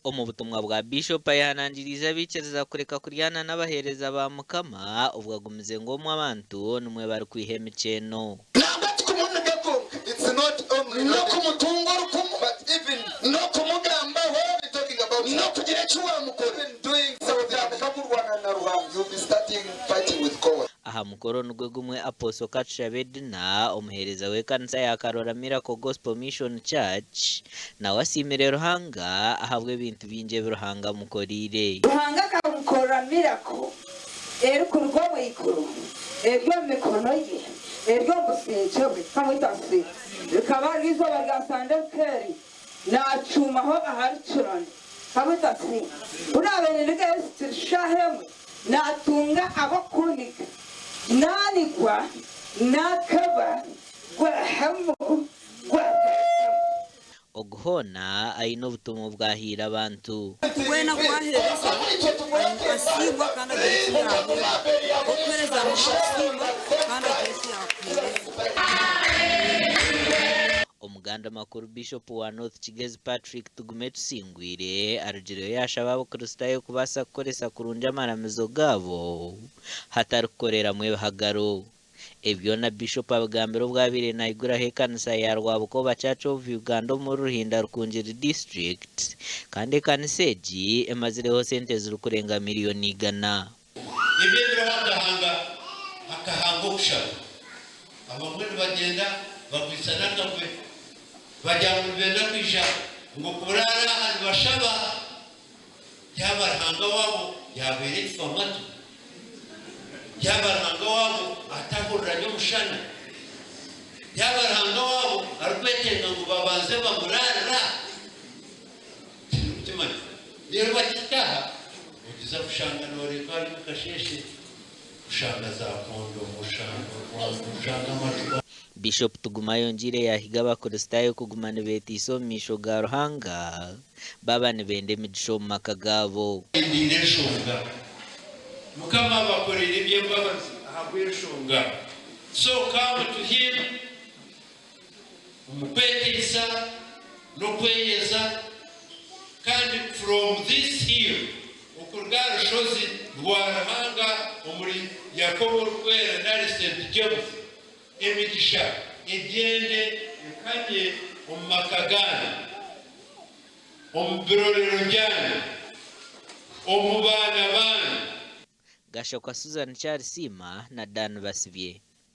Omu butumwa bwa Biishopu ayehanangiriize abaikiriza kureka kuryana n'abaheereza ba Mukama obwo agumize ngu omwe abantu nimwe barikwiha emikyeeno. Nangwa tikumuniga kwonka, n'okumutunga orukumu, n'okumugambaho, n'okugira eki waamukora, otandika kurwana na Ruhanga. Aha mukoro nigwo gumwe Apostle Katushabe Edna, omuheereza w'ekanisa ya Karora Miracle Gospel Mission Church, nawe asiimire Ruhanga ahabw'ebintu bingi ebi Ruhanga amukoreire. Ruhanga akamukorera miracle erikuruga omu iguru eri omu mikono ye, eri omu busingye bwe. Kamwita nsi. Rikaba riri eizooba rya Sande nk'eri, naacuumaho ahari Kironi. Kamwita nsi. Ku naabaire nindigayo zikiri shaaha emwe, Naatunga ab'okuniga, naanigwa, naakaba, gwahamu, gwagarukamu. Ogu hoona aine obutumwa obu ahaire abantu. Weena ku aheereza, asiimwa kandi agira eki yaaheebwa. Orikuheereza Ruhanga akusiima kandi agira eki yaakuheereza. Omuganda makuru Bishopu wa North Kigezi Patrick Tugume Tusingwire arugireyo yaashaba Abakristaayo kubaasa kukoresa kurungi amaramizo gaabo hatari kukoreramu ebihagaro. Ebi byona Bishopu abigambire obu abaire naiguraho ekanisa ya Rwabukoba Church of Uganda omuri Ruhinda Rukungiri District kandi ekanisa egi emazireho sente ezirikurenga miriyoni igana. Ebyo ebiriho akahanga akahanga okushaba. Abamwe nibagyenda bagwisana akagwe bagira ngu nibenda kwija ngu kuraara aha nibashaba yaaba Ruhanga waabo yaabaire ekifamatu, yaaba Ruhanga waabo atahurira nyomushana, yaaba Ruhanga waabo arikwetenga ngu babanze bamuraarire aha. Tindikukimanya. Reero bakihika aha, ogiza kushanga nooreeba ari omu kasheeshe, oshanga za kondomu, oshanga orwango, oshanga amacupa. Bishop Tuguma ayongyeire yaahiga Abakristaayo kuguma nibeeteisa omu maisho ga Ruhanga baaba nibenda emigisha omu maka gaabo. Barindiire enshonga. Mukama abakoreire eby'embabazi ahabw'enshonga. So come to him. Omu kweteisa n'okweyeza, kandi from this hill, okuruga aha rushozi rwa Ruhanga omuri Yakobo Orikwera nari Saint James, emigisha egyende ekanye omu maka gaanyu, omu birorero byanyu, omu baana baanyu. Gashakwa Susan Kyarisiima na Dan Basibye.